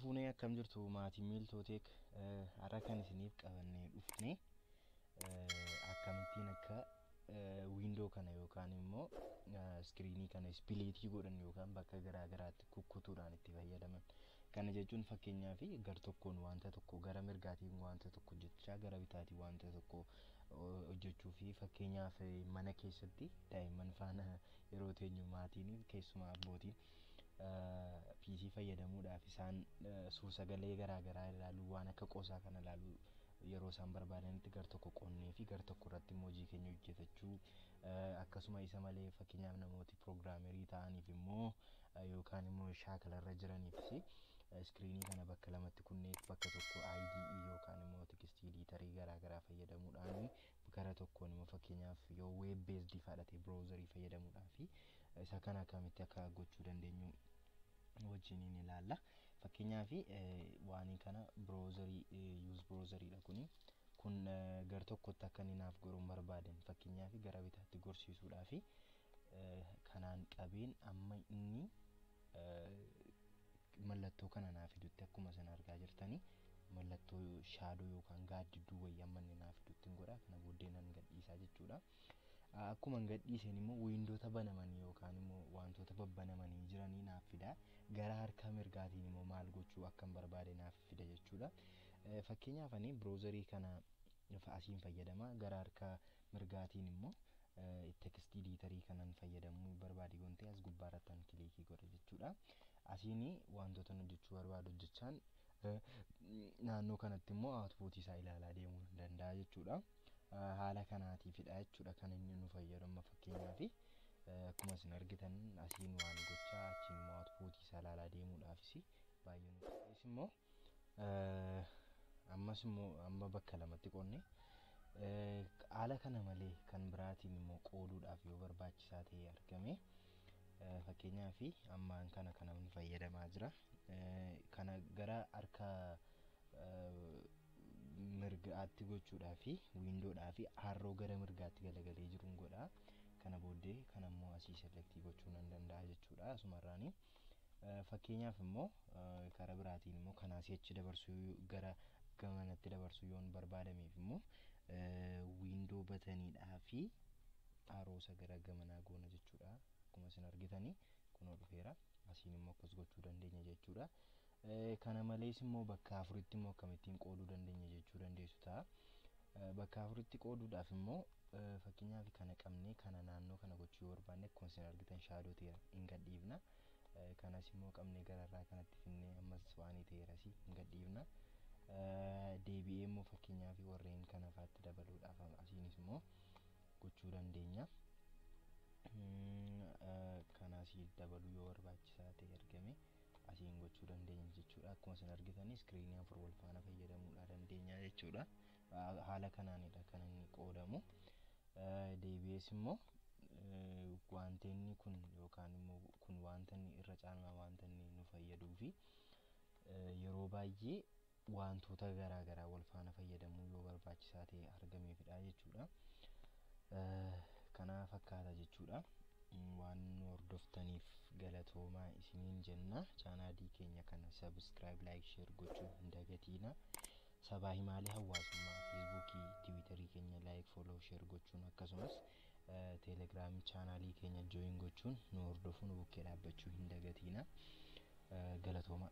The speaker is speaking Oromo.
Fuunee akkam jirtu maatii Miiltoo Tech? Har'a kan isiniif qabannee dhufne akkamittiin akka window kana yookaan immoo screenii kana split godhan yookaan bakka garaa garaatti kukkutuudhaan itti fayyadaman. Kana jechuun fakkeenyaaf gar tokkoon wanta tokko gara mirgaatiin wanta tokko hojjechaa, gara bitaatiin wanta tokko hojjechuu fi fakkeenyaaf mana keessatti daa'imman faana yeroo teenyu, maatiin, keessumaa abbootiin, PC fayyadamuudhaaf isaan suur-sagalee garaa garaa ilaaluu, waan akka qoosaa kana ilaaluu yeroo isaan barbaadanitti gar tokko qonnee fi gar tokko irratti immoo hojii keenya hojjetachuu. Akkasuma isa malee fakkeenyaaf namooti programmer ta'aniif immoo yookaan immoo shaakalarra jiraniifis screenii kana bakka lamatti kunnee bakka tokko IDE yookaan immoo text editor garaa garaa fayyadamuudhaan, gara tokkoon immoo fakkeenyaaf yoo web based fadhate browser fayyadamuudhaan fi isa kana akkamitti akka gochuu dandeenyu wajjiniin ilaalla. Fakkeenyaaf waan kana browser, use browseriidha kuni. Kun gar tokkotti akka inni naaf goruun barbaadan, fakkeenyaaf gara bitaatti gorsiisuudhaaf kanaan qabeen amma inni mallattoo kana naaf fidutti, akkuma isin argaa jirtanii, mallattoo shadow yookaan gaaddidduu wayii amma inni naaf fidutti godha. Kana booddee nan gadhiisaa jechuudha. Akkuma gadhiiseen immoo windowota banamanii yookaan immoo wantoota babbanamanii jiranii naaf fida. Gara harka mirgaatiin immoo maal gochuu akkan barbaade naaf fida jechuudha. Fakkeenyaaf ani browser kana asiin fayyadama. Gara harka mirgaatiin immoo text editor kanan fayyadamuu barbaade yoon ta'e, as gubbaarratti an click godha jechuudha. Asiin wantoota hojjechuu barbaadu hojjechaan naannoo kanatti immoo output isaa ilaalaa deemuu danda'a jechuudha. Haala kanaatiifidha jechuudha kan inni nu fayyadu. Amma fakkeenyaaf akkuma isin argitan asiin waan gochaa, achiin immoo output isaa ilaalaa deemuudhaafis baay'ee nu immoo ammas immoo amma bakka lamatti qonne. Haala kana malee kan biraatiin immoo qooduudhaaf yoo barbaachisaa ta'e argame, fakkeenyaaf ammaan kana namni fayyadamaa jira. Kana gara harka mirgaatti gochuudhaa fi windowdhaa fi arrow gara mirgaatti galagalee jiruun godha. Kana booddee kan ammoo asii select gochuu nan danda'a jechuudha asumarraani. Fakkeenyaaf immoo karaa biraatiin immoo kanaa achi dabarsuu, gara gamanatti dabarsuu yoon barbaadameef immoo window buttoniidhaa fi arrow isa gara gamanaa goona jechuudha. Akkuma isin argitanii kunoo dhufeera. Asiin immoo akkas gochuu dandeenya jechuudha. Kana malees immoo bakka afuritti immoo akkamittiin qooduu dandeenya jechuu dandeessu ta'a. Bakka afuritti qooduudhaaf immoo fakkeenyaaf kana qabnee kana naannoo kana gochuu yoo barbaanne, akkuma isin argitan shadow ta'eera, hin gadhiifna. Kanas immoo qabnee gararraa kanatti finnee ammas waan ta'eeras hin gadhiifna. Deebi'ee immoo fakkeenyaaf warreen kana faatti dabaluudhaaf asiinis immoo gochuu dandeenya. Kanas dabaluu yoo barbaachisaa ta'e argame asiin gochuu dandeenya jechuudha. Akkuma isin argitan screenii afur wal faana fayyadamuudha dandeenya jechuudha. Haala kanaanidha kan inni qoodamu. Deebi'ees immoo wanti inni kun yookaan immoo kun wanta inni irra caalmaa wanta inni nu fayyaduu fi yeroo baay'ee wantoota garaa garaa wal faana fayyadamuu yoo barbaachisaa ta'e argameefidha jechuudha. Kana fakkaata jechuudha. Waan nu hordoftaniif galatoomaa isiniin jenna. Channelii keenya kana subscribe, like, share gochuu hin dagatiina. Sabaa himaalee hawaasummaa Facebookii, Twitterii keenya like, follow, share gochuun, akkasumas Telegram channelii keenya join gochuun nu hordofuu, nu bukkee dhaabbachuu hin dagatiina. Galatoomaa.